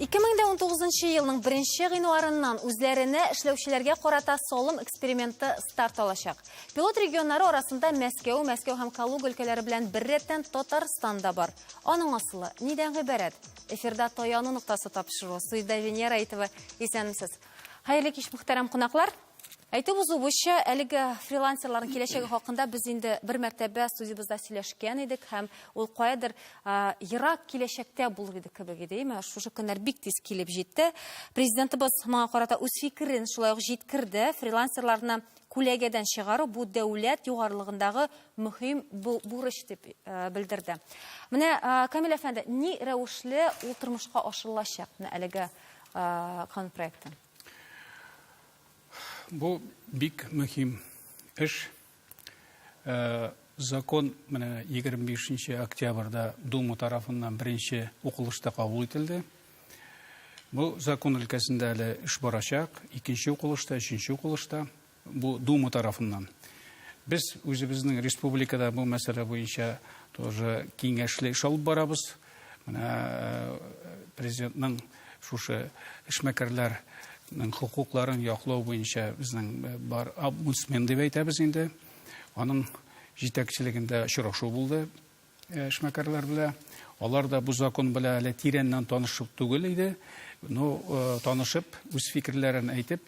2019 елның 1 гыйнварыннан үзләренә эшләүчеләргә карата салым эксперименты старт алачак. Пилот регионнары арасында Мәскәү, Мәскәү һәм Калуга өлкәләре белән беррәттән Татарстан да бар. Аның асылы нидән гыйбарәт? Эфирда Таяну ноктасы тапшыруы. Студиядә Венера Әйтова. Исәнмесез. Хәерле кич, мөхтәрәм кунаклар. Әйтеп узуыбызча, әлеге фрилансерларның киләчәге хакында без инде бер мәртәбә студиябездә сөйләшкән идек һәм ул каядыр ерак киләчәктә булыр иде кебек иде, әмма шушы көннәр бик тиз килеп җитте. Президентыбыз моңа карата үз фикерен шулай ук җиткерде. Фрилансерларны күләгәдән чыгару бу дәүләт югарылыгындагы мөһим бурыч дип белдерде. Менә Камил әфәнде, ни рәвешле ул тормышка ашырылачак менә әлеге канун проекты? Бу бик мөһим эш. Э, закон менә 25 октябрьдә Дума тарафыннан беренче укылышта кабул ителде. Бу закон өлкәсендә әле эш барачак, икенче укылышта, өченче укылышта. Бу Дума тарафыннан. Без үзебезнең республикада бу мәсьәлә буенча тоже киңәшле эш алып барабыз. Менә э, президентның шушы эшмәкәрләрнең хокукларын яклау буенча безнең э, бар омбудсмен дип әйтәбез инде. Аның җитәкчелегендә очрашу булды э, эшмәкәрләр белән. Алар да бу закон белән әле тирәннән танышып түгел иде. Но танышып, үз фикерләрен әйтеп,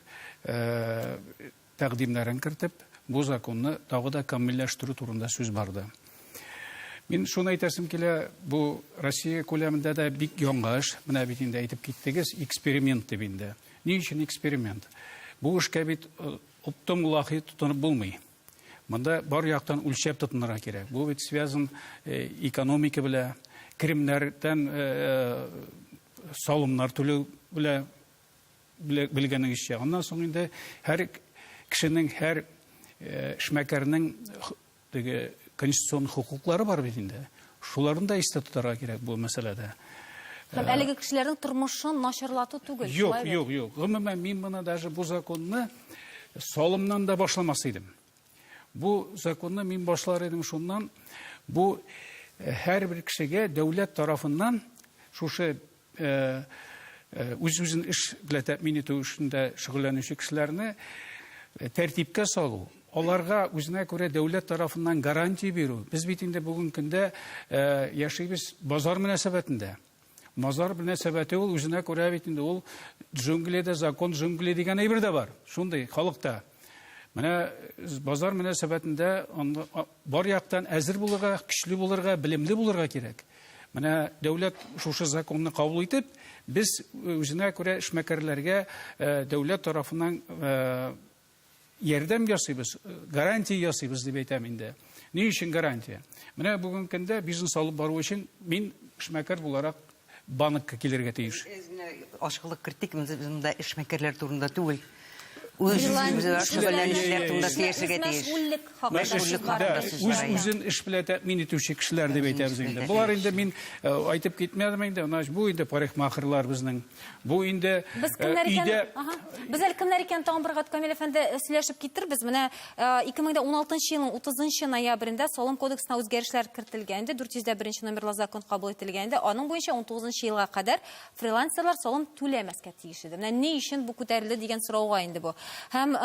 тәкъдимнәрен кертеп, бу законны тагы да камилләштерү турында сүз барды. Мин шуны әйтәсем килә, бу Россия күләмендә дә бик яңа эш. Менә бит инде әйтеп киттегез, эксперимент дип инде. Ни өчен эксперимент? Бу эшкә бит э, оптом лахи тотынып булмый. Монда бар яктан үлчәп тотынырга кирәк. Бу бит связан э, экономика белән, керемнәрдән э, салымнар түләү белән белгәнегезчә. Аннан соң инде һәр кешенең, һәр э, эшмәкәрнең теге конституцион хокуклары бар бит инде. Шуларны да истә тотарга кирәк бу мәсьәләдә. Һәм э, әлеге кешеләрнең тормышын начарлату түгел. Юк, юк, юк. Гомумән, мин моны даже бу законны салымнан да башламас идем. Бу законны мин башлар идем шуннан, бу э, һәрбер кешегә дәүләт тарафыннан шушы э, э, үз-үзен эш белән тәэмин итү эшендә шөгыльләнүче кешеләрне тәртипкә салу, аларга үзенә күрә дәүләт тарафыннан гарантия бирү. Без бит инде бүгенге көндә яшибез базар мөнәсәбәтендә. Базар мөнәсәбәте ул үзенә күрә бит инде ул джунглида закон джунгли дигән әйбер дә бар. Шундый халыкта. Менә базар мөнәсәбәтендә бар яктан әзер булырга, көчле булырга, белемле булырга кирәк. Менә дәүләт шушы законны кабул итеп, без үзенә күрә эшмәкәрләргә дәүләт тарафыннан ярдәм ясыйбыз, гарантия ясыйбыз дип әйтәм инде. Ни өчен гарантия? Менә бүгенге көндә бизнес алып бару өчен мин эшмәкәр буларак банкка килергә тиеш. Ачыклык кертик, без монда эшмәкәрләр турында түгел. Үз шөгыльләнүчеләр турында сөйләшергә тиеш. Үз үзен эш белән тәэмин итүче кешеләр дип әйтәбез инде. Болар инде мин э, әйтеп китмәдем инде. Бу инде парикмахерлар безнең. Бу инде Без э, кемнәр икән? Өйдә... Без әле кемнәр икән тагын бер кат Камил әфәнде э, сөйләшеп китербез. Менә 2016 елның 30 ноябрендә Салым кодексына үзгәрешләр кертелгән инде 401 номерлы закон кабул ителгән инде. Аның буенча 19 елга кадәр фрилансерлар салым түләмәскә тиеш иде. Менә ни өчен бу күтәрелде дигән сорауга инде бу. Һәм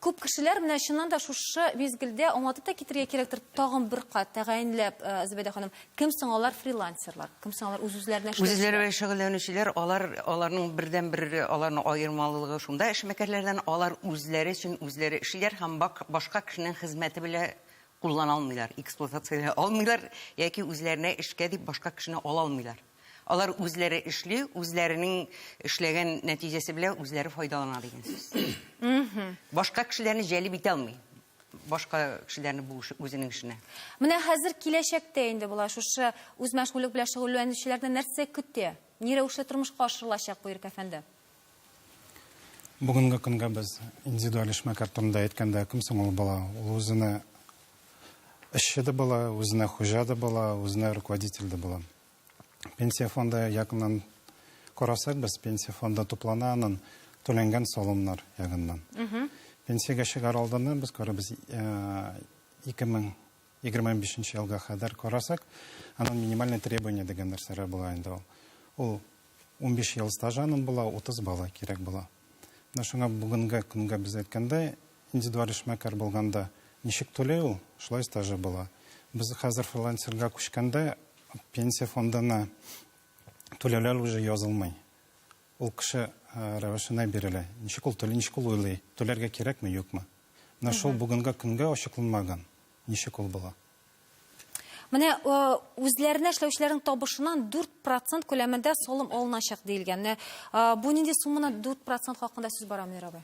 күп кешеләр менә чыннан да шушы мизгелдә аңлатып та китерергә кирәктер тагын бер кат тәгаенләп, Зөбәйдә ханым, Кем соң алар фрилансерлар? Кем соң алар үз-үзләренә эшләүчеләр? Үз-үзләре белән шөгыльләнүчеләр, алар аларның бердәнбер аларның аермалылыгы шунда, эшмәкәрләрдән алар үзләре өчен үзләре эшлиләр һәм башка кешенең хезмәте белән куллана алмыйлар, эксплуатацияләй алмыйлар яки үзләренә эшкә дип башка кешене ала алмыйлар. Алар үзләре эшли, үзләренең эшләгән нәтиҗәсе белән үзләре файдалана дигән сүз. Башка кешеләрне җәлеп итә алмый. Башка кешеләрне бу үзенең эшенә. Менә хәзер киләчәктә инде болай шушы үзмәшгульлек белән шөгыльләнүчеләрне нәрсә көтә? Ни рәвешле тормышка ашырылачак бу, Ирек әфәнде? Бүгенге көнгә без индивидуаль эшмәкәр турында әйткәндә, кем соң ул була? Ул үзенә эшче дә була, үзенә хуҗа да була, үзенә руководитель дә була. Пенсия фонды ягыннан карасак, без пенсия фонды туплана анын түләнгән салымнар ягыннан. Пенсиягә чыгар алдыннан без карабыз 2025 елга кадәр карасак, анын минимальный требование дигән нәрсәләр була инде ул. Ул 15 ел стажы аның була, 30 баллы кирәк була. Менә шуңа бүгенге көнгә без әйткәндә, индивидуаль эшмәкәр булганда ничек түли ул, шулай стажы була. Без хәзер фрилансерга күчкәндә пенсия фондына түләүләр уже язылмый. Ул кеше рәвешенә бирелә. Ничек ул түли, ничек ул уйлый, түләргә кирәкме, юкмы? Менә шул бүгенге көнгә ачыкланмаган, ничек ул була. Менә үзләренә эшләүчеләрнең табышыннан 4% күләмендә салым алыначак диелгән. Менә бу нинди сумманы 4% хакында сүз бара, Мөнир абый?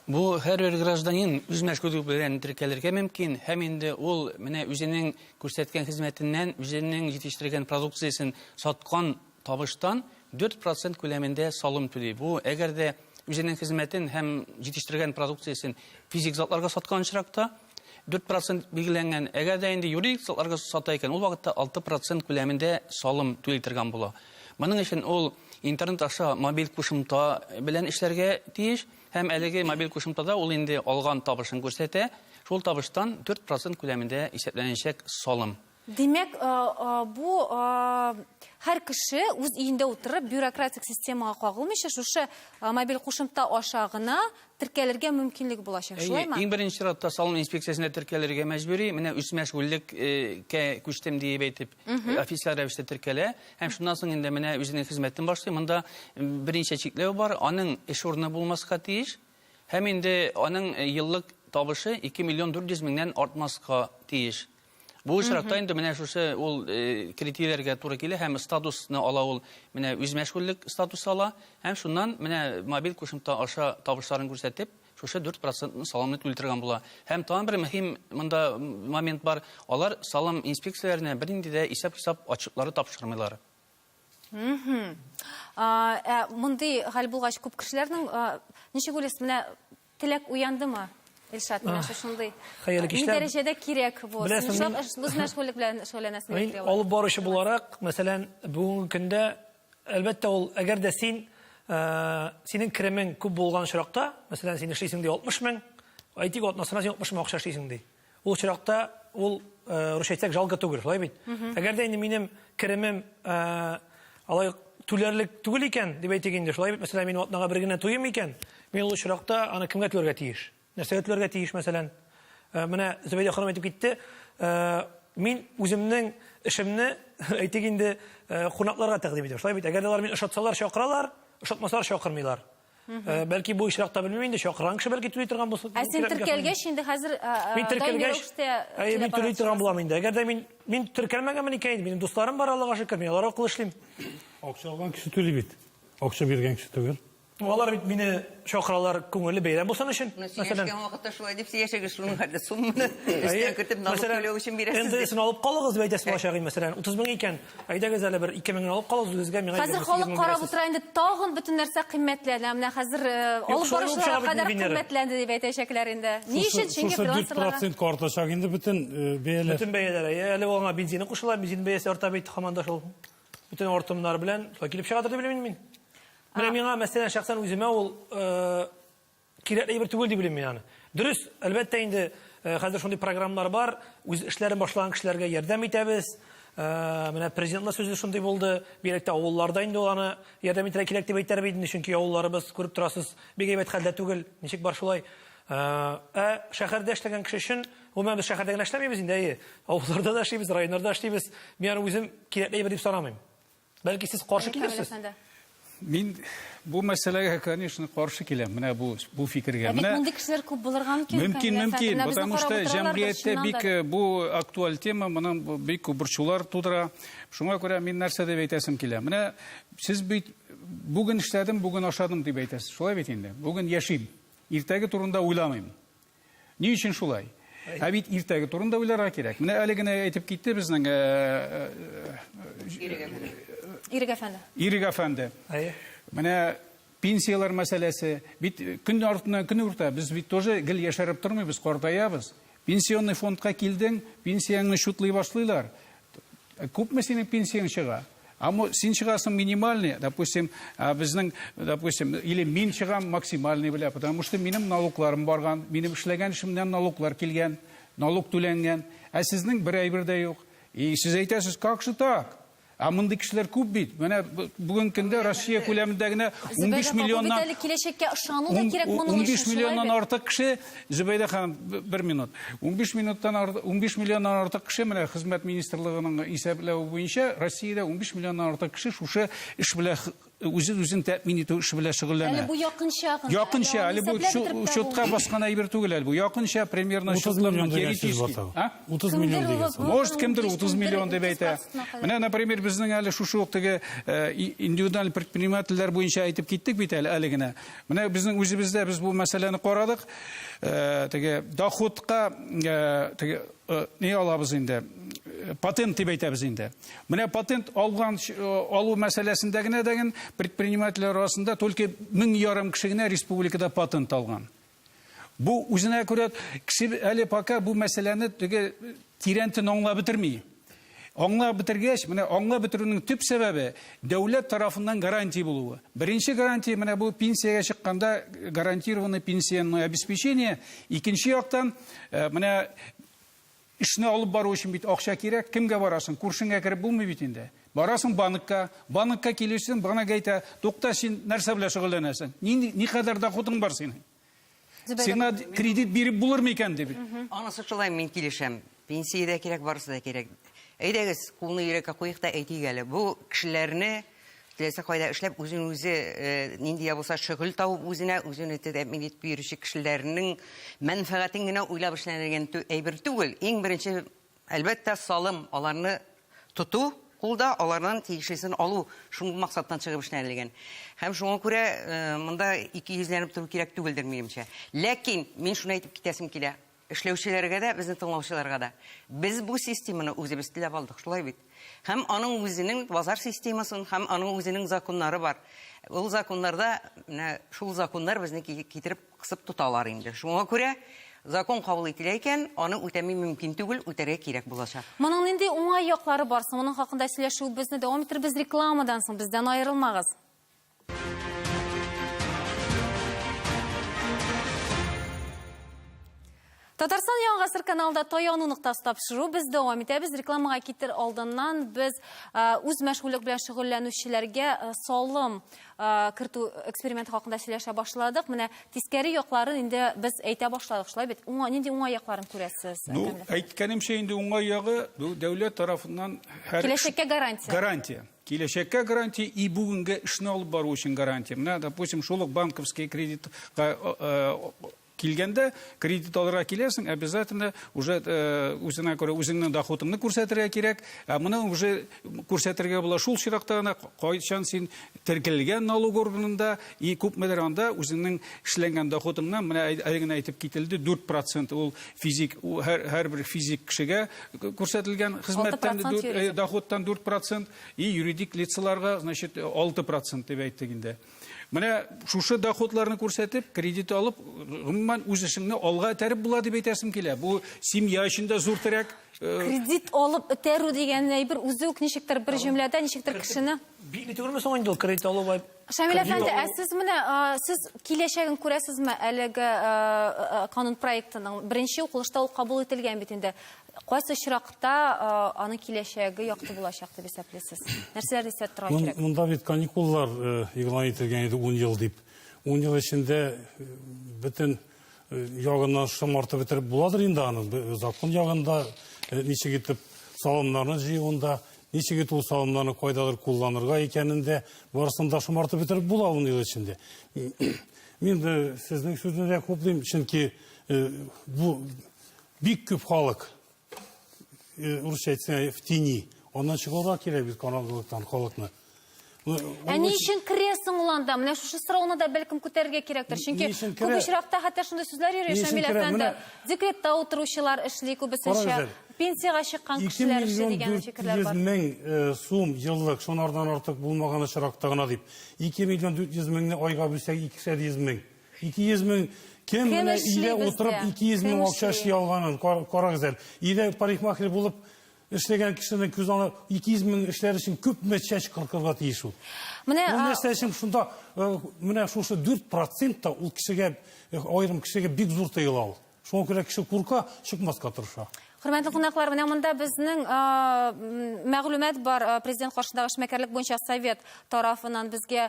Бу һәрбер гражданин үз мәшгульлеге белән теркәлергә мөмкин һәм инде ул менә үзенең күрсәткән хезмәтеннән, үзенең җитештерегән продукциясен саткан табыштан 4% күләмендә салым түли. Бу әгәр дә үзенең хезмәтен һәм җитештергән продукциясен физик затларга саткан очракта 4% билгеләнгән. Әгәр дә инде юридик затларга сата икән, ул вакытта 6% күләмендә салым түли торган була. Моның өчен ул интернет аша мобиль кушымта белән эшләргә тиеш һәм әлеге мобиль кушымтада ул инде алган табышын күрсәтә. Шул табыштан 4% күләмендә исәпләнәчәк салым. Димәк, бу һәр кеше үз өендә утырып, бюрократик системага кагылмыйча, шушы мобиль кушымта аша гына теркәлергә мөмкинлек булачак, шулаймы? Иң беренче чиратта салым инспекциясенә теркәлергә мәҗбүри. Менә үзмәшгульлеккә күчтем диеп әйтеп, официаль рәвештә теркәлә. Һәм шуннан соң инде менә үзенең хезмәтен башлый. Монда берничә чикләү бар. Аның эш урыны булмаска тиеш. Һәм инде аның еллык табышы 2 миллион 400 меңнән артмаска тиеш. Бу очракта инде менә шушы ул э, критерийләргә туры килә һәм статусны ала ул менә үзмәшгульлек статусы ала һәм шуннан менә мобиль кушымта аша табышларын күрсәтеп, шушы 4% салымны түли торган була. Һәм тагын бер мөһим монда момент бар, алар салым инспекцияләренә бернинди дә исәп-хисап отчетлары тапшырмыйлар. Ә мондый хәл булгач, күп кешеләрнең ничек уйлыйсыз, менә теләк уяндымы? Илшат, менә шушындый. Хәерле кичләр. Ни дәрәҗәдә кирәк бу? Беләсең, үз мәшгульлек белән шөгыльләнәсең. Мин алып баручы буларак, мәсәлән, бүгенге көндә әлбәттә ул әгәр дә син синең керемең күп булган очракта, мәсәлән, син эшлисең ди 60 мең, әйтик, атнасына син 60 мең акча эшлисең ди. Ул очракта ул, э, русча әйтсәк, жалко түгел, шулай бит? Әгәр дә инде минем керемем э, алай түләрлек түгел икән, дип әйтик инде, шулай бит, мәсәлән, минем атнага бер генә туем икән, мин ул очракта аны кемгә түләргә тиеш? Нәрсәгә түләргә тиеш, мәсәлән? Э, менә Зөбәйдә ханым әйтеп китте, мин үземнең эшемне, әйтик инде, кунакларга тәкъдим итәм. Шулай бит, әгәр дә алар мине ошатсалар, чакыралар, ошатмасалар, чакырмыйлар. Э, бәлки бу очракта белмим инде, чакырган кеше бәлки түли торган булса. Ә син теркәлгәч инде хәзер э, э, мин теркәлгәч, әйе, мин түли торган булам инде. Әгәр дә мин мин теркәлмәгәнмен икән инде, минем дусларым бар, Аллага шөкер, мин алар аркылы эшлим. Акча алган кеше түли бит. Акча биргән кеше түгел. Алар бит мине чакыралар күңелле бәйрәм булсын өчен. Мәсәлән, сөйләшкән вакытта шулай дип сөйләшегез, шуның хәтле сумманы өстән кертеп налог түләү өчен бирәсез. НДСны алып калыгыз дип әйтәсе булачак инде, мәсәлән, 30 мең икән, Әйдәгез әле бер 2000 алып калыгыз үзегезгә, миңа Хәзер халык карап утыра инде, тагын бөтен нәрсә кыйммәтләнә. Менә хәзер э, алып баручыларга кадәр кыйммәтләнде дип әйтәчәкләр инде. Ни өчен? Чөнки фрилансерларга 4% артачак инде бөтен э, бәяләр. Бөтен бәяләр. Әле аңа бензины кушыла, бензин бәясе арта бит, һаман да шул. Бөтен артымнар белән шулай килеп чыгадыр дип уйлыйм мин. Менә миңа, мәсәлән, шәхсән үземә ул э, Кирәкле әйбер түгел дип уйлыйм мин аны. Дөрес, әлбәттә инде, э, хәзер шундый программалар бар, үз эшләрен башлаган кешеләргә ярдәм итәбез. Э, менә президентның сүзе шундый булды, бигрәк тә авылларда инде ул аны ярдәм итәргә кирәк дип әйтәр бит инде, чөнки авылларыбыз, күреп торасыз, бик әйбәт хәлдә түгел, ничек бар шулай. Э, ә шәһәрдә эшләгән кеше өчен, гомумән без шәһәрдә генә эшләмибез инде, әйе. Авылларда да эшлибез, районнарда эшлибез. Мин аны үзем кирәкле әйбер дип санамыйм. Бәлки сез каршы килерсез? Мин бу мәсьәләгә, конечно, каршы киләм. Менә бу бу фикергә. Ә бит мондый кешеләр күп булырга мөмкин. Мөмкин, мөмкин, потому что җәмгыятьтә бик э, бу актуаль тема, моның бик күп борчулар тудыра. Шуңа күрә мин нәрсә дип әйтәсем килә. Менә сез бит бүген эшләдем, бүген ашадым дип әйтәсез. Шулай бит инде. Бүген яшим. Иртәге турында уйламыйм. Ни өчен шулай? Ә бит иртәге турында уйларга кирәк. Менә әле генә әйтеп китте безнең э, э, Ирек әфәнде. Ирек әфәнде. Менә пенсияләр мәсьәләсе бит көн артыннан көн урта. Без бит тоже гел яшәреп тормыйбыз, картаябыз. Пенсионный фондка килдең, пенсияңне чутлый башлыйлар. Күпме синең пенсияң чыга? Амо син чыгасың минимальный, допустим, безнең, допустим, или мин чыгам максимальный белә, потому что минем налогларым барган, минем эшләгән эшемнән налоглар килгән, налог түләнгән. Ә сезнең бер әйбер дә юк. И сез әйтәсез, как же так? Ә мондый кешеләр күп бит. Менә бүген көндә Россия күләмендә генә 15 миллионнан Бит әле киләчәккә ышану да кирәк моның өчен. 15 миллионнан артык кеше, Зөбәйдә ханым, бер минут. 15 минуттан 15 миллионнан артык кеше менә Хезмәт министрлыгының исәпләве буенча Россиядә 15 миллионнан артык кеше шушы эш белән үзе үзен тәэмин итү эше белән шөгыльләнә. Әле бу якынча гына. Якынча, әле бу счетка баскан әйбер түгел әле бу. Якынча примерно 30 миллион дигән сүз бар тагы. 30 миллион дигән сүз. Может, кемдер 30 миллион дип әйтә. Менә, например, безнең әле шушы ук теге э, индивидуаль предпринимательләр буенча әйтеп киттек бит әле әле генә. Менә безнең үзебездә без бу мәсьәләне карадык. Э, теге доходка э, теге ни алабыз инде? Патент дип әйтәбез инде. Менә патент алган алу мәсьәләсендә генә дәген предпринимательләр арасында только 1500 кеше генә республикада патент алган. Бу үзенә күрә кеше әле пока бу мәсьәләне теге тирәнтен аңлап бетерми. Аңлап бетергәч, менә аңлап бетерүнең төп сәбәбе дәүләт тарафыннан гарантия булуы. Беренче гарантия менә бу пенсиягә чыкканда гарантированное пенсионное обеспечение, икенче яктан менә Эшне алып бару өчен бит акча кирәк. Кемгә барасың? Күршеңгә кереп булмый бит инде. Барасың банкка. Банкка килерсең, банк әйтә, тукта, син нәрсә белән шөгыльләнәсең? Нинди, никадәр доходың бар синең? Сиңа кредит биреп булыр микән дип. Анысы шулай, мин килешәм. Пенсия дә кирәк, барысы да кирәк. Әйдәгез, кулны йөрәккә куйык та әйтик әле. Бу кешеләрне теләсә кайда эшләп, үзен үзе э, нинди дә булса шөгыль табып үзенә, үзен үзе тәэмин итеп йөрүче кешеләрнең мәнфәгатен генә уйлап эшләнелгән әйбер түгел. Иң беренче, әлбәттә, салым, аларны тоту кулда, алардан тиешлесен алу шул максаттан чыгып эшләнелгән. Һәм шуңа күрә э, монда икейөзләнеп тору кирәк түгелдер, минемчә. Ләкин мин шуны әйтеп китәсем килә. Эшләүчеләргә дә, безне тыңлаучыларга да. Без бу системаны үзебез теләп алдык, шулай бит? Һәм аның үзенең базар системасын, һәм аның үзенең законнары бар. Ул законнарда, менә шул законнар безне китереп кысып тоталар инде. Шуңа күрә закон кабул ителә икән, аны үтәми мөмкин түгел, үтәргә кирәк булачак. Моның нинди уңай яклары бар соң? Моның хакында сөйләшүебезне дәвам итербез рекламадан соң. Бездән аерылмагыз. Татарстан Яңа гасыр каналында таяну ноктасы тапшыру без дәвам итәбез. Рекламага китер алдыннан без үз мәшгульлек белән шөгыльләнүчеләргә салым кертү эксперименты хакында сөйләшә башладык. Менә тискәре якларын инде без әйтә башладык, шулай бит? Уңа нинди уңай якларын күрәсез? Ну, әйткәнемчә инде уңай ягы бу дәүләт тарафыннан һәр киләчәккә гарантия. Гарантия. Киләчәккә гарантия и бүгенге эшне алып бару өчен гарантия. Менә, допустим, шул ук банковский кредитка э, э, килгәндә кредит алырга киләсең, обязательно уже э, үзеңә күрә үзеңнең доходыңны күрсәтергә кирәк. Ә моны уже күрсәтергә була шул чиракта гына, кайчан син теркәлгән налог органында и күпмедер анда үзеңнең эшләнгән доходыңнан, менә әле генә әйтеп кителде, 4% ул физик һәрбер физик кешегә күрсәтелгән хезмәттән э, доходтан 4% и юридик лицаларга, значит, 6% дип әйттек инде. Менә шушы доходларны күрсәтеп, кредит алып, гомумән үз эшеңне алга этәреп була дип әйтәсем килә. Бу семья өчен дә зур терәк. Э, кредит алып этәрү дигән әйбер үзе үк ничектер бер җөмләдә ничектер кешене Бикле түгелме соң инде ул кредит алу бай? Шамил әфәнде, ә сез менә сез киләчәген күрәсезме әлеге канун проектының? Беренче укылышта ул кабул ителгән бит инде. Кайсы очракта аның киләчәге якты булачак дип исәплисез? Нәрсәләрне истә тотарга кирәк? Монда бит каникуллар игълан ителгән иде 10 ел дип. 10 ел эчендә бөтен ягыннан шомартып бетереп буладыр инде аны. Закон ягында ничек итеп салымнарны җыюында, ничек итеп ул салымнарны кайдадыр кулланырга икәнен дә барысын да шомартып бетереп була ун ел эчендә. Мин дә сезнең сүзне дә хуплыйм, чөнки бу бик күп халык, урысча әйтсәң, в тени. Аннан чыгарга кирәк бит караңгылыктан халыкны. Ә ни өчен керә соң ул анда? Менә шушы сорауны да бәлкем күтәрергә кирәктер. Чөнки күп очракта хәтта шундый сүзләр йөри, Шамил әфәнде. Декретта утыручылар эшли күбесенчә. Пенсиягә чыккан кешеләр эшли дигән фикерләр бар. 2 миллион 400 мең сум еллык, шунардан артык булмаган очракта гына дип. 2 миллион 400 меңне айга бүлсәк, 200 мең. 200 мең кем менә өйдә утырып 200 мең акча эшли алганын карагыз әле. Өйдә парикмахер булып Эшләгән кешенең күз аңы 200 мең эшләр өчен күпме чәч кыркырга тиеш ул? Менә Ул нәрсә өчен шунда э, менә шушы 4% та ул кешегә э, аерым кешегә бик зур тоела ул. Шуңа күрә кеше курка, чыкмаска тырыша. Хөрмәтле кунаклар, менә монда безнең мәгълүмат бар. Президент каршындагы эшмәкәрлек буенча совет тарафыннан безгә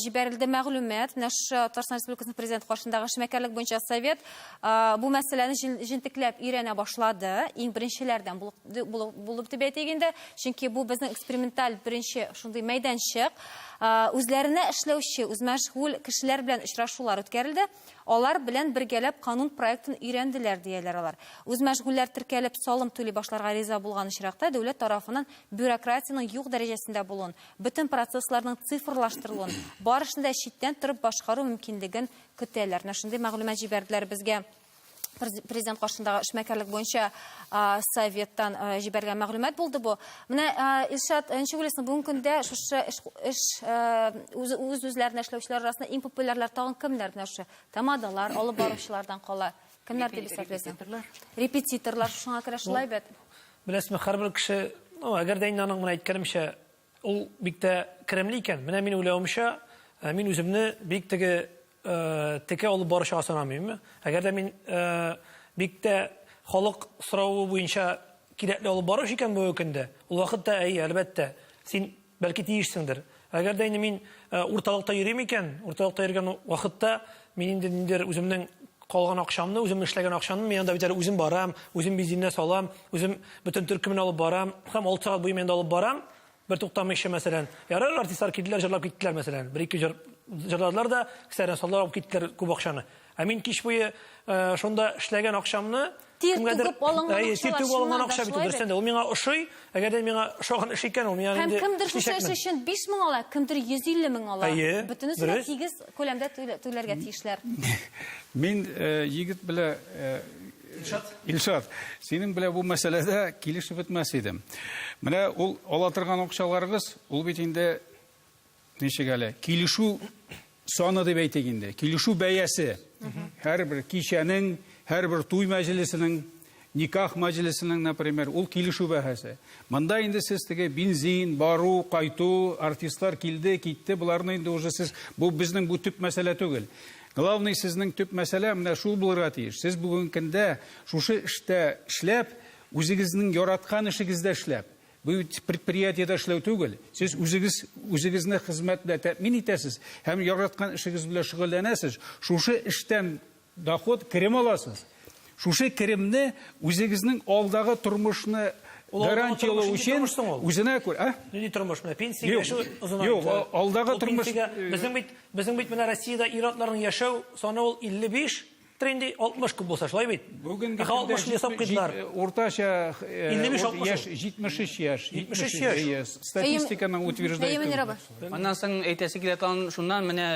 җибәрелде мәгълүмат. Менә шушы Татарстан Республикасының президент каршындагы эшмәкәрлек буенча совет бу мәсьәләне җентекләп өйрәнә башлады. Иң беренчеләрдән булып дип әйтик инде, чөнки бу безнең эксперименталь беренче шундый мәйданчык. Үзләренә эшләүче, үзмәшгуль кешеләр белән очрашулар үткәрелде. Алар белән бергәләп канун проектын өйрәнделәр, дияләр алар. Үзмәшгульләр теркәлеп, салым түли башларга риза булган очракта, дәүләт тарафыннан бюрократиянең юк дәрәҗәсендә булуын, бөтен процессларның цифрлаштырылуын, бар эшне дә читтән торып башкару мөмкинлеген көтәләр. Менә шундый мәгълүмат җибәрделәр безгә. Президент каршындагы эшмәкәрлек буенча советтан җибәргән мәгълүмат булды бу. Менә Илшат, ничек уйлыйсың, бүгенге көндә шушы эш үз үзләренә эшләүчеләр арасында иң популярлар тагын кемнәр? Менә шушы тамадалар, алып баручылардан кала. Кемнәр дип исәплисең? Репетиторлар. Репетиторлар шуңа керә шулай бит. Беләсезме, һәрбер кеше, ну, әгәр дә инде аның менә әйткәнемчә, ул бик тә керемле икән, менә мин уйлавымча, мин үземне бик теге текә алып баручыга санамыйм. Әгәр дә мин бик тә халык соравы буенча кирәкле алып баручы икән бүгенге көндә, ул вакытта, әйе, әлбәттә, син бәлки тиешсеңдер. Әгәр дә инде мин урталыкта йөрим икән, урталыкта йөргән вакытта мин инде ниндидер үземнең калган акчамны, үзем эшләгән акчамны мин анда бит әле үзем барам, үзем бензинне салам, үзем бөтен төркемен алып барам һәм 6 сәгать буе мин анда алып барам. Бер туктамыйча, мәсәлән, ярар, артистлар килделәр, җырлап киттеләр, мәсәлән, бер-ике җыр җырладылар да, кесәләренә салдылар, алып киттеләр күп акчаны. Ә мин кич буе э, шунда эшләгән акчамны Тир кемгәдер- түгеп алынган Әйе, тир акчалар, түгеп алынган чыннан да акча бит ул, шулай дөрестән бит. дә. Ул миңа ошый, әгәр дә миңа ошаган эш икән, ул миңа Һәм инде кемдер шушы эш эшләячәкмен. өчен 5 мең ала, кемдер 150 мең ала. Әйе, Бөтенесе дә дөрес. тигез күләмдә түләргә тиешләр. Мин э, егет белән э, Илшат. Илшат, синең белән бу мәсьәләдә килешеп бетмәс идем. Менә ул ала торган акчаларыгыз, ул бит инде ничек әле, килешү саны дип әйтик инде, килешү бәясе. Һәрбер кичәнең, һәрбер туй мәҗлесенең, никах мәҗлесенең, например, ул килешү бәһасе. Монда инде сез теге бензин, бару, кайту, артистлар килде, китте, боларны инде уже сез, бу безнең бу төп мәсьәлә түгел. Главный сезнең төп мәсьәлә менә шул булырга тиеш. Сез бүгенге көндә шушы эштә эшләп, үзегезнең яраткан эшегездә эшләп, бу бит предприятиедә эшләү түгел. Сез үзегез үзегезне хезмәт белән тәэмин итәсез һәм яраткан эшегез белән шөгыльләнәсез. Шушы эштән Доход, керем аласыз. Шушы керемне үзегезнең алдагы тормышны гарантияләү өчен үзенә күрә, а? Нинди тормыш? Менә пенсиягә яшәү озынайды. Юк, алдагы тормыш безнең бит безнең бит менә Россиядә ир-атларның яшәү саны ул 55, тренди 60 күп булса, шулай бит? Бүгенге көндә 60 ясап куйдылар. Уртача яшь 73 яшь. 73 яшь. Статистиканың утверждает. Аннан соң әйтәсе килә тагын шуннан менә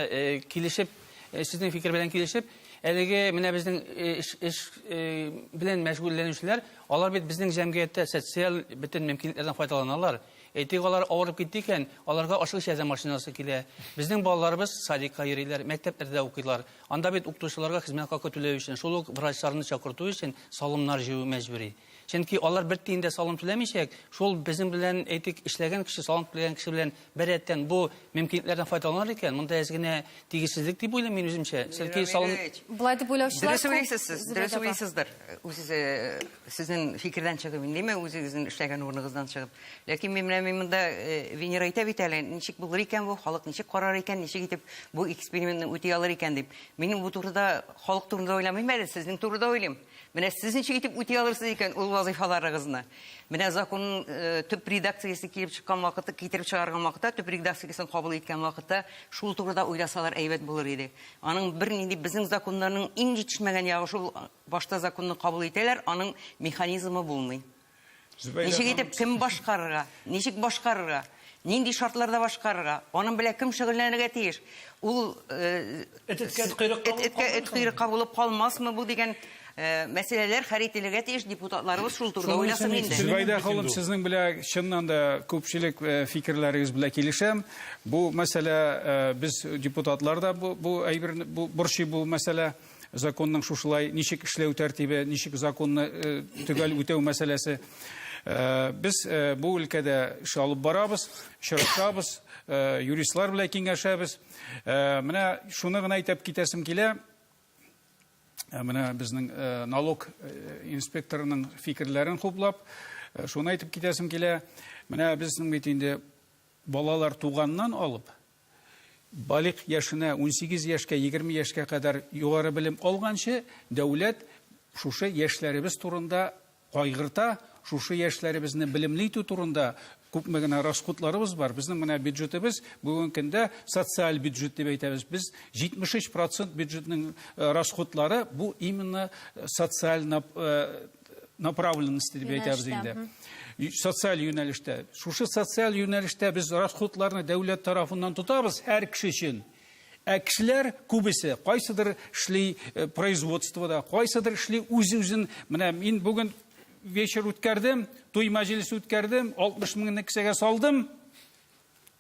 килешеп Сезнең фикер белән килешеп, әлеге менә безнең эш, эш белән мәшгульләнүчеләр, алар бит безнең җәмгыятьтә социаль бөтен мөмкинлекләрдән файдаланалар. Әйтик, алар авырып китте икән, аларга ашыгыч ярдәм машинасы килә. Безнең балаларыбыз садикка йөриләр, мәктәпләрдә укыйлар. Анда бит укытучыларга хезмәт хакы түләү өчен, шул ук врачларны чакырту өчен салымнар җыю мәҗбүри. Чөнки алар бер тиен дә салым түләмичәк, шул безнең белән, әйтик, эшләгән кеше, салым түләгән кеше белән бер рәттән бу мөмкинлекләрдән файдаланыр икән, монда әз генә тигезсезлек дип уйлыйм мин үземчә. Чөнки салым Болай дип уйлаучылар Дөрес уйлыйсыз сез, дөрес уйлыйсыздыр. Үз сезнең фикердән чыгып инде, үзегезнең эшләгән урыныгыздан чыгып. Ләкин мин менә мин монда Венера әйтә бит әле, ничек булыр икән бу, халык ничек карар икән, ничек итеп бу экспериментны үти алыр икән дип. Мин бу турыда халык турында уйламыйм әле, сезнең турыда уйлыйм. Менә сез ничек итеп үти алырсыз икән ул вазыйфаларыгызны? Менә законның э, төп редакциясе килеп чыккан вакытта, китереп чыгарган вакытта, төп редакциясен кабул иткән вакытта шул турыда уйласалар әйбәт булыр иде. Аның бернинди безнең законнарның иң җитешмәгән ягы шул, башта законны кабул итәләр, аның механизмы булмый. Ничек итеп кем башкарырга, ничек башкарырга, нинди шартларда башкарырга, аның белән кем шөгыльләнергә тиеш? Ул э, эт эткә койрыкка эт койрыкка булып калмасмы бу дигән э, мәсьәләләр хәл ителергә тиеш, депутатларыбыз шул турыда уйласын инде. Зөбәйдә ханым, сезнең белән чыннан да күпчелек э, фикерләрегез белән килешәм. Бу мәсьәлә без депутатлар да бу бу әйберне бу борчый бу мәсьәлә. Законның шушылай ничек эшләү тәртибе, ничек законны э, төгәл үтәү мәсьәләсе. Э, без э, бу өлкәдә эш алып барабыз, очрашабыз, юристлар белән киңәшәбез. Менә шуны гына әйтеп китәсем килә. Менә безнең налог инспекторының фикерләрен хуплап, шуны әйтеп китәсем килә. Менә безнең бит инде балалар туганнан алып, балигъ яшенә, 18 яшькә, 20 яшькә кадәр югары белем алганчы, дәүләт шушы яшьләребез турында кайгырта, шушы яшьләребезне белемле итү турында күпме генә расходларыбыз бар. Безнең менә бюджетыбыз бүгенге көндә социаль бюджет дип әйтәбез. Без 73 процент бюджетның э, расходлары бу именно социаль э, направленности дип әйтәбез инде. Социаль юнәлештә. Шушы социаль юнәлештә без расходларны дәүләт тарафыннан тотабыз һәр кеше өчен. Ә кешеләр күбесе кайсыдыр эшли э, производствода, кайсыдыр эшли үз-үзен. Менә мин бүген вечер үткәрдем, туй мәҗлесе үткәрдем, 60 меңне кесәгә салдым.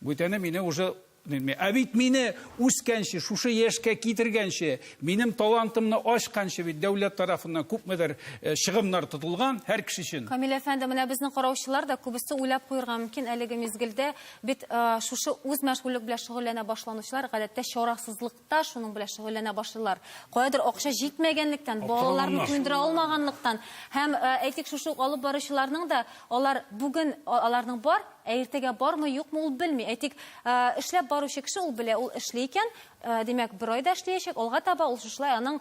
Бүтәне мине уже Ә бит мине үскәнче, шушы яшькә китергәнче, минем талантымны ачканчы бит дәүләт тарафыннан күпмедер э, чыгымнар тотылган һәр кеше өчен. Камил әфәнде, менә безнең караучылар да күбесе уйлап куерга мөмкин әлеге мизгелдә бит э, шушы үз мәшгульлек белән шөгыльләнә башланучылар гадәттә чарасызлыкта шуның белән шөгыльләнә башлыйлар. Каядыр акча җитмәгәнлектән, балаларны туендыра алмаганлыктан һәм э, әйтик шушы ук алып баручыларның да алар бүген аларның бар, Ә иртәгә бармы, юкмы, ул белми. Әйтик, эшләп баручы кеше ул белә, ул эшли икән, димәк, бер айда эшләячәк, алга таба ул шушылай аның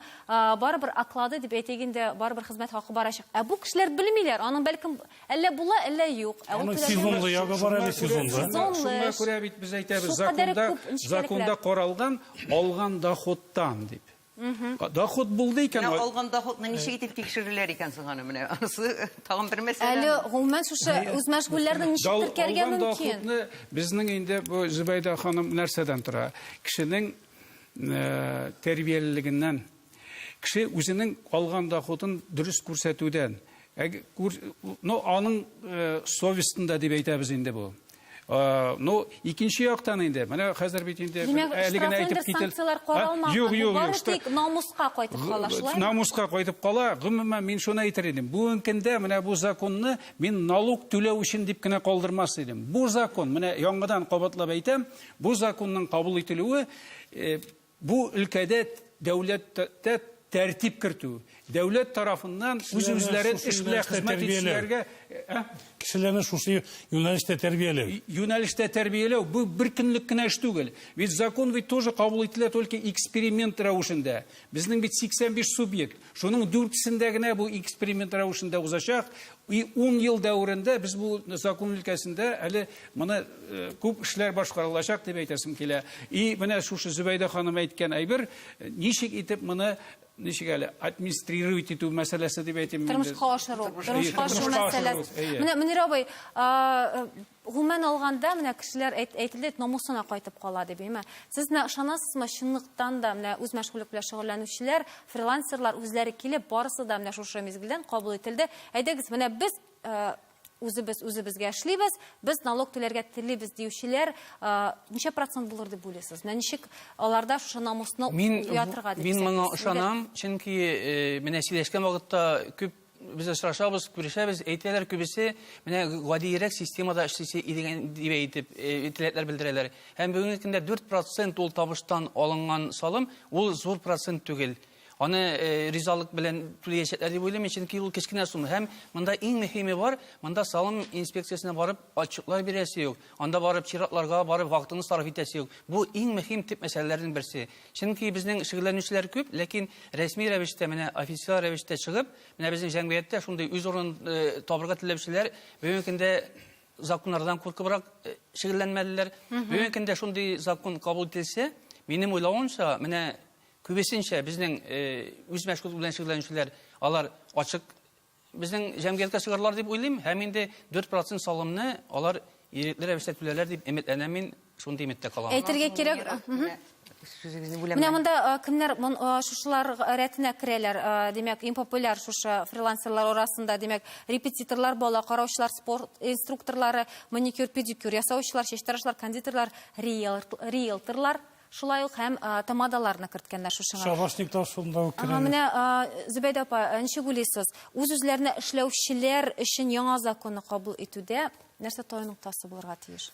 барыбер оклады дип әйтик инде, барыбер хезмәт хакы барачак. Ә бу кешеләр белмиләр, аның бәлкем әллә була, әллә юк. Ә ул Аның сезонлы ягы бар әле, сезонлы. Сезонлы. Шуңа күрә бит без әйтәбез, законда, законда каралган алган доходтан дип. Доход булды икән. Менә алган доходны ничек итеп тикшерерләр икән соң аны менә? Анысы тагын бер мәсьәлә. Әле гомумән шушы үзмәшгульләрне ничек теркәргә мөмкин? Алган доходны безнең инде бу Зөбәйдә ханым нәрсәдән тора? Кешенең тәрбиялелегеннән, кеше үзенең алган доходын дөрес күрсәтүдән. Ну, аның совестында дип әйтәбез инде бу. Ну, икенче яктан инде, менә хәзер бит инде әле генә әйтеп кител. Санкцияләр каралмаган. Юк, юк, юк. Тик намуска кайтып кала, шулай? Намуска кайтып кала. Гомумән, мин шуны әйтер идем. Бүгенге көндә менә бу законны мин налог түләү өчен дип кенә калдырмас идем. Бу закон, менә яңадан кабатлап әйтәм, бу законның кабул ителүе Бу өлкәдә дәүләттә тәртип кертү, дәүләт тарафыннан үз-үзләрен эш белән хезмәт итүчеләргә кешеләрне шушы юнәлештә тәрбияләү. Юнәлештә тәрбияләү бу бер көнлек кенә эш түгел. Ведь закон ведь тоже кабул ителә только эксперимент рәвешендә. Безнең бит 85 субъект. Шуның дүртесендә генә бу эксперимент рәвешендә узачак. И 10 ел дәверендә без бу закон өлкәсендә әле моны э, күп эшләр башкарылачак дип әйтәсем килә. И менә шушы Зөбәйдә ханым әйткән әйбер, э, ничек итеп моны ничек әле администрировать итү мәсьәләсе дип әйтим. Тормышка ашыру, тормышка ашыру мәсьәләсе. Менә Мөнир абый, э, Гомумән алганда, менә кешеләр әйтелде, намусына кайтып кала дип, әйме? Сез менә ышанасызмы, чынлыктан да менә үз мәшгульлек белән шөгыльләнүчеләр, фрилансерлар үзләре килеп, барысы да менә шушы мизгелдән кабул ителде. Әйдәгез, менә без э, үзебез үзебезгә эшлибез, без налог түләргә телибез диючеләр э, ничә процент булыр дип уйлыйсыз? Менә ничек аларда шушы намусны уятырга дип? Мин моңа ышанам, чөнки э, менә сөйләшкән вакытта күп без очрашабыз, күрешәбез, әйтәләр күбесе, менә гадиерәк системада эшлисе идегән дип әйтеп, э, теләкләр белдерәләр. Һәм бүгенге көндә 4% ул табыштан алынган салым, ул зур процент түгел. Аны э, ризалык белән түләячәкләр дип уйлыйм, чөнки ул кечкенә сумма. Һәм монда иң мөһиме бар, монда салым инспекциясенә барып отчетлар бирәсе юк. Анда барып чиратларга барып вакытыңны сарыф итәсе юк. Бу иң мөһим төп мәсьәләләрнең берсе. Чөнки безнең шөгыльләнүчеләр күп, ләкин рәсми рәвештә, менә официаль рәвештә чыгып, менә безнең җәмгыятьтә шундый үз урынын э, табырга теләүчеләр бүгенге көндә законнардан куркыбрак э, шөгыльләнмәделәр. Бүгенге көндә шундый закон кабул ителсә, минем уйлавымча, менә күбесенчә безнең э, үз мәшгульлек белән шөгыльләнүчеләр, алар ачык Безнең җәмгыятькә чыгарлар дип уйлыйм, һәм инде 4% салымны алар ирекле рәвештә түләрләр дип өметләнәм мин, шундый өметтә калам. Әйтергә кирәк, Сүзегезне бүләм. Менә монда кемнәр шушылар рәтенә керәләр? Димәк, иң популяр шушы фрилансерлар арасында, димәк, репетиторлар, бала караучылар, спорт инструкторлары, маникюр, педикюр ясаучылар, чәчтарашлар, кондитерлар, риэлторлар. Шулай ук һәм тамадаларны керткәннәр шушыңа. Шабашниклар шунда ук керә. Менә, Зөбәйдә апа, ничек уйлыйсыз, үз-үзләренә эшләүчеләр өчен яңа законны кабул итүдә нәрсә таю ноктасы булырга тиеш?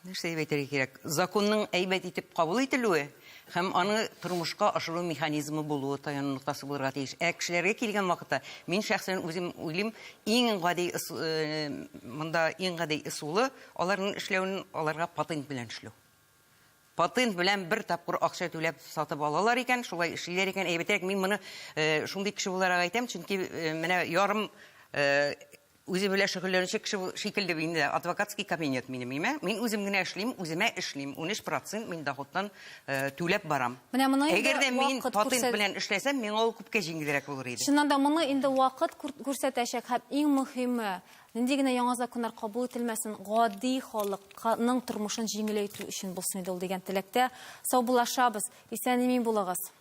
Нәрсә дип әйтергә кирәк? Законның әйбәт итеп кабул ителүе Һәм аны тормышка ашыру механизмы булуы таяну ноктасы булырга тиеш. Ә кешеләргә килгән вакытта, мин шәхсән үзем уйлыйм, иң гади монда иң гади ысулы аларның эшләвен аларга патент белән эшләү. Патент белән бер тапкыр акча түләп сатып алалар икән, шулай эшлиләр икән, әйбәтрәк. Мин моны шундый кеше буларак әйтәм, чөнки менә ярым Үзе белән шөгыльләнүче кеше шикелле инде адвокатский кабинет минем, име? Мин үзем генә эшлим, үземә эшлим. 13 процент мин доходтан э, түләп барам. Менә моны инде Әгәр дә мин вакыт патент күрсәт- белән эшләсәм, миңа ул күпкә җиңелрәк булыр иде. Чыннан да моны инде вакыт күрсәтәчәк һәм иң мөһиме, нинди генә яңа законнар кабул ителмәсен, гади халыкның тормышын җиңеләйтү өчен булсын иде ул дигән теләктә саубуллашабыз. Исән-имин булыгыз.